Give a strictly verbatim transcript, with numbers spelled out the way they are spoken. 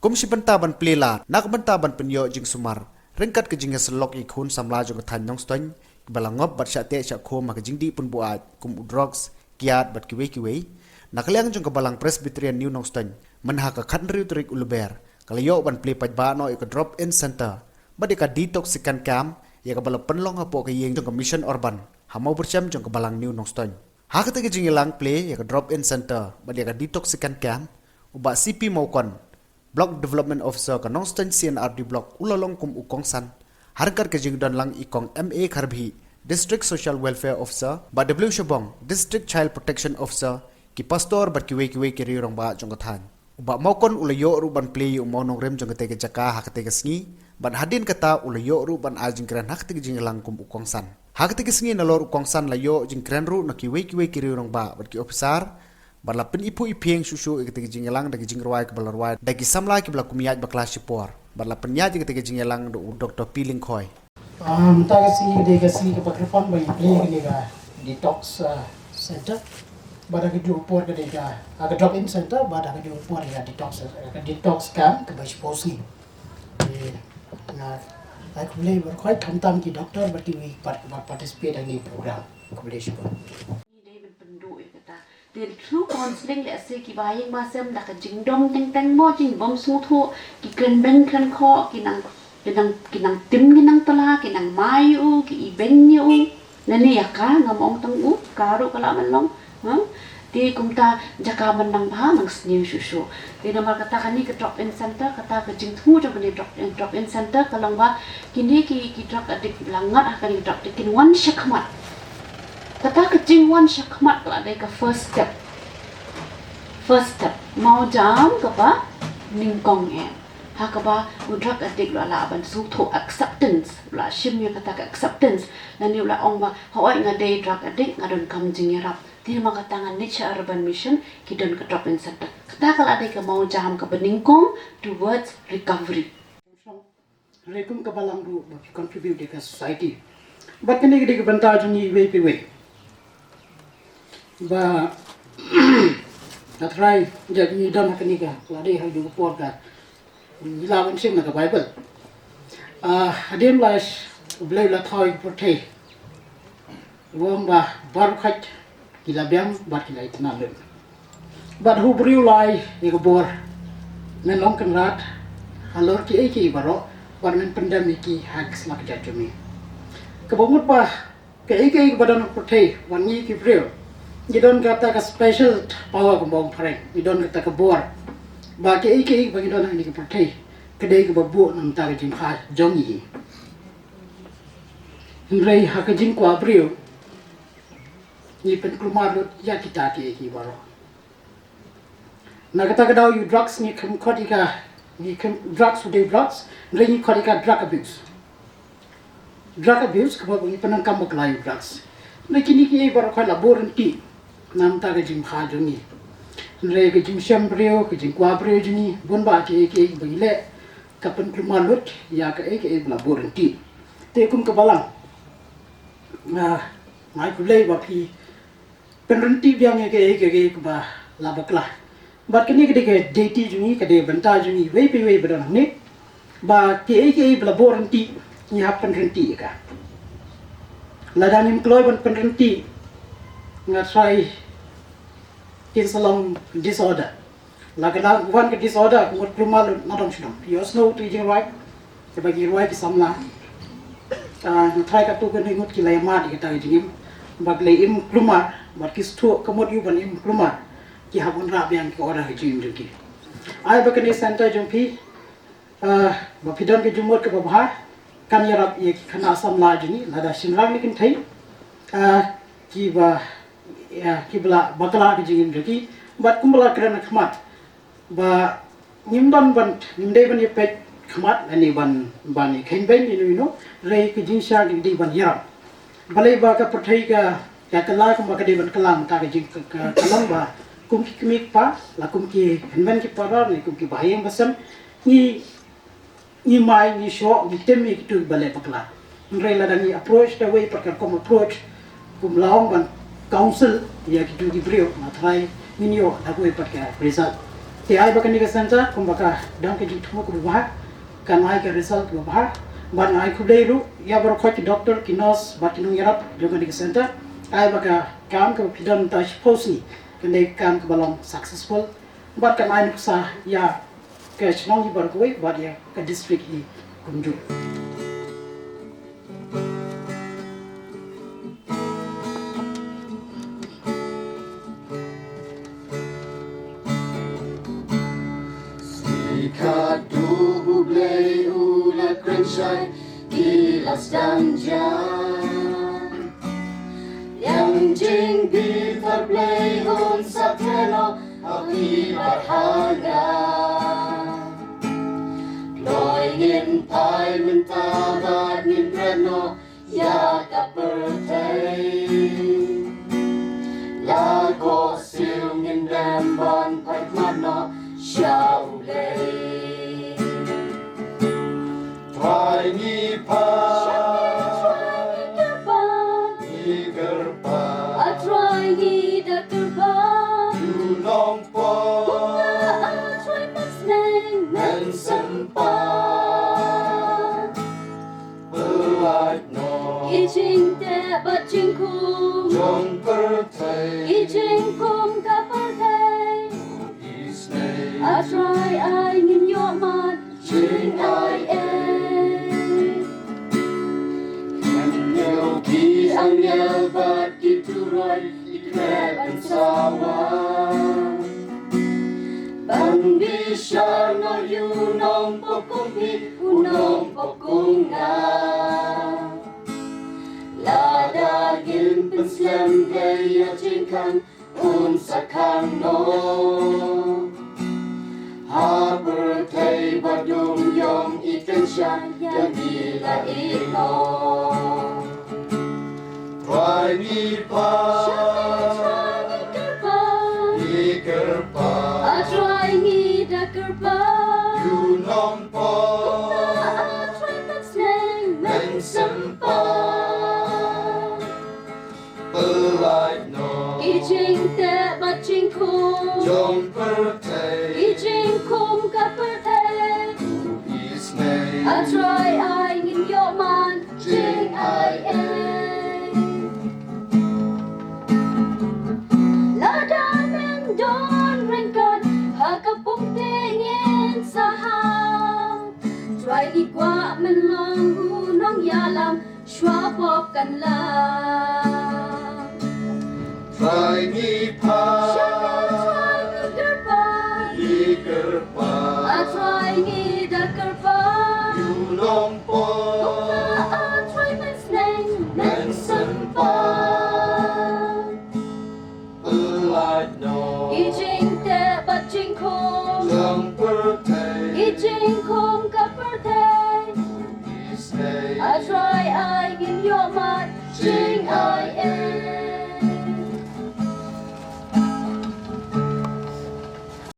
Kum shi bynta ban plie lad na ka bynta ban pynïoh jingsumar ryngkat ka jingïasyllok ïa ki khun samla jong ka thaiñ Nongstoiñ kiba la ngop bad shah teh shah khum ha ka jingdih pynbuaid kum u drugs, kiad bad kiwei kiwei. Na ka liang jong ka Balang Presbyterian New Nongstoiñ mynha ka khathynriew tarik u Lber ka la ïoh ban plie paidbah noh ïa ka drop in center bad ïa ka detoxification camp ïa kaba la pynlong hapoh ka ïing jong ka Mission Urban ha Mawbyrshem jong ka Balang New Nongstoiñ. Ha kata ka jingïalang plie ïa ka drop in center bad ïa ka detoxification camp, u Bah C P Mawkon, Block Development Officer ka Nongstoiñ C and R D Block, u la long kum u kongsan ha ryngkat ka jingdon lang i Kong M A Kharbhih, District Social Welfare Officer, Bah W Shabong, District Child Protection Officer, ki pastor bad kiwei kiwei ki riew rangbah jong ka thaiñ. U Bah Mawkon u la ïoh ruh ban plie ïa u mawnongrim jong katei ka jaka ha katei ka sngi bad hadien kata u la ïoh ruh ban ai jingkren ha katei ka jingïalang kum u kongsan. Ha katei ka sngi nalor u kongsan la ïoh jingkren ruh na kiwei kiwei ki riew rangbah bad ki ophisar bad la pyniphuh iphieng shuh shuh ïa katei ka jingïalang da ki jingrwai kiba la rwai da ki samla kiba la kum ïaid bakla shipor bad la pynïaid ïa katei ka jingïalang da u Doctor P Lyngkhoi. Ah, mynta ka sngi ka dei ka sngi kaba kyrpang ba ngi plie kane ka detox, ah, center. Bad ha kajuh ka por ka dei ka, ah, ka drop in center, bad ha kajuh ka por ka detox, ah, ka detox camp kaba shiphew sngi. Te nga ai khublei baroh khoit khamtam ki doctor bad kiwei pat kiba participate ha kane ka program. Khublei shibun. Ngi dei ban pynduh ïa kata. Te through counselling lehse kiba ïing ba sem da ka jingdom teng teng mo jingbym sngewthuh, ki kren beiñ kren khoh, ki nang, ki nang, ki nang tim, ki nang tla, ki nang mai ïa u, ki ibeiñ ïa u. Lane ïa ka ngam ong tang u, ka ruh ka lah ban long. Ha? Te kumta jaka ban nang bha nang sniew shuh shuh. Te namar kata kane ka drop in center, kata ka jingthmu jong kane drop in, drop in center ka long ba kine ki, ki drug addict la ngat ha kane ka drug addict kin wan shakhmat. Kata ka jingwan shakhmat ka la dei ka first step. First step. Mawjam kaba nyngkong eh. Ha kaba u drug addict u la lah ban sngewthuh acceptance. U la shim ïa kata ka acceptance. Lane u la ong ba, hooid nga dei drug addict, nga donkam jingïarap. Te namar kata nga ngeit sha Urban Mission ki don ka drop in center. Kata ka la dei ka mawjam kaba nyngkong towards recovery. Hynrei kum ka balang ruh ba phi contribute ïa ka society. Bad kane ka dei ka bynta jong ngi iwei pa iwei. Ba nga tharai ïa ngi don ha kane ka, la dei ha ka por ka ngi la wan shim na ka Bible. Ah, hadien ba U Blei u la thaw ïa ka pyrthei. Wom ba baroh khoit ki la biang bad ki la itynnad lut. Bad ha u briew u la ai ïa ka bor. Men long kynrad halor kiei kiei baroh bad men pyndem ïa ki ha ka sla ka jait jong me. Kaba mut ba kaei kaei kaba don ha ka pyrthei bad ngi ki briew ngi don kata ka special power kumba ong phareng, ngi don kata ka bor. Ba kaei kaei ba ngi don ha kane ka pyrthei ka dei kaba buh na ka bynta ka jingbha jong ngi. Hynrei ha ka jingkwah briew ngi pynkulmar lut ïa kita kiei kiei baroh. Na kata ka daw ïa u drugs ngi khlem khot ïa ka, ngi khlem, drugs u dei drugs, hynrei ngi khot ïa ka drug abuse. Drug abuse ka mut ba ngi pyndonkam bakla ïa u drugs. Hynrei kine kiei baroh ka la buh ryntih na ka bynta ka jingbha jong ngi. Hynrei ka jingshem briew, ka jingkwah briew jong ngi, bun bah kiei kiei ba ngi leh ka pynkulmar lut ïa kaei kaei ba la buh ryntih. Te kum ka balang, ah, nga ai khublei ba phi pynryntih biang ïa kaei kaei kaba la bakla. Bad kane ka dei ka duty jong ngi, ka dei bynta jong ngi iwei pa iwei ba don hangne. Ba kaei kaei ba la buh ryntih ngi hap pynryntih ïa ka. Lada ngim kloi ban pynryntih nga tharai kin sa long disorder. La ka dang wan ka disorder ka mut kulmar lut na dong shnong. Ïohsngew ïa ki jingrwai. Te ba ki rwai ki samla. Ah, nga tharai katto katne ngut ki la ïamad ïa kata ka jingim. Ba ki la im kulmar bad ki sngewthuh ka mut ïa u ban im kulmar. Ki hap wanrah biang ki order ha ka jingim jong ki. Ai ba kane ka center jong phi, ah, ba phi don ka jingmut kaba bha kan ïarap ïa ki khynnah samla jong ngi lada shynrang ne kynthei. Ah, kiba, ïa, kiba la bakla ka jingim jong ki bad kumba la kren ha khmat ba ngim don ban, ngim dei ban ïapeit khmat lane ban, ban ïakheiñ beiñ ïano ïano, hynrei ka jingshai ka dei ban ïarap. Balei ba ka pyrthei ka, ka kylla kumba ka dei ban kylla mynta ka jing, ka, ka, ka long ba kum ki kmie kpa la kum ki hynmen ki para ne kum ki bahaïing bahasem ngi ngi mai, ngi shoh, ngi tim ïa kito kiba leh bakla. Hynrei lada ngi approach da kawei pat ka rukom approach kum la ong ban counsel ïa kito ki briew, nga tharai ngin ïoh da kawei pat ka result. Te ai ba kane ka center kumba ka don ka jingthmu kaba bha, kan ai ka result kaba bha. Bad nga ai khublei ruh ïa baroh ki doctor, ki nurse bad ki nongïarap jong kane ka center. Ai ba ka kam kaba phi don mynta shiphew sngi kan dei ka kam kaba long successful. Bad kan ai nuksa ïa ka shnong hi baroh kawei bad ïa ka district hi kumjuh. Sngewthuh U Blei u la kren shai, ki la sdang ja. Ïa ka jingbishar Blei un sa theh noh ha phi bad ha nga. Kloi ngin phai mynta bad ngin kren noh ïa ka pyrthei. La khohsiew ngin dem ban pyrkhat noh sha U Blei. Trai ngi phai, Trai ngi kyrpad, ngi kyrpad. A Trai ngi da kyrpad. U Nongpop, kumba A Trai Mynsneng men sympat. Pynlait noh ki jingteh bad jingkhum jong pyrthei, ki jingkhum ka pyrthei. Isnei A Trai ai ngin ïohmad jingaiei. Ngin ïoh ki angel bad ki turoi, ki khreh ban sawa. Ban bishar noh ïa u Nongpop kum phi, u Nongpop kum nga. Lada ngin pynslem Blei ïa jingkhang, un sa khang noh. Ha pyrthei ba dum ïong i kynsha ïa ngi la ïehnoh. Trai ngi phai, Trai ngi kyrpad, ngi kyrpad. A Trai ngi da kyrpad. U Nongpop, kumba A Trai Mynsneng men sympat. Pynlait noh ki jingteh bad jingkhum jong pyrthei, ki jingkhum ka pyrthei. Isnei A Trai ai ngin ïohmad jingaiei. Lada men don ryngkat ha ka pung te ngin sahap. Trai ngi kwah men long u nongïalam shuwa pop kan lam. Trai ngi phai, Trai ngi kyrpad, ngi kyrpad. A Trai ngi da kyrpad. U Nongpop, kumba A Trai Mynsneng men sympat. Pynlait noh ki jingteh bad jingkhum jong pyrthei, ki jingkhum ka pyrthei. Isnei A Trai ai ngin ïohmad jingaiei.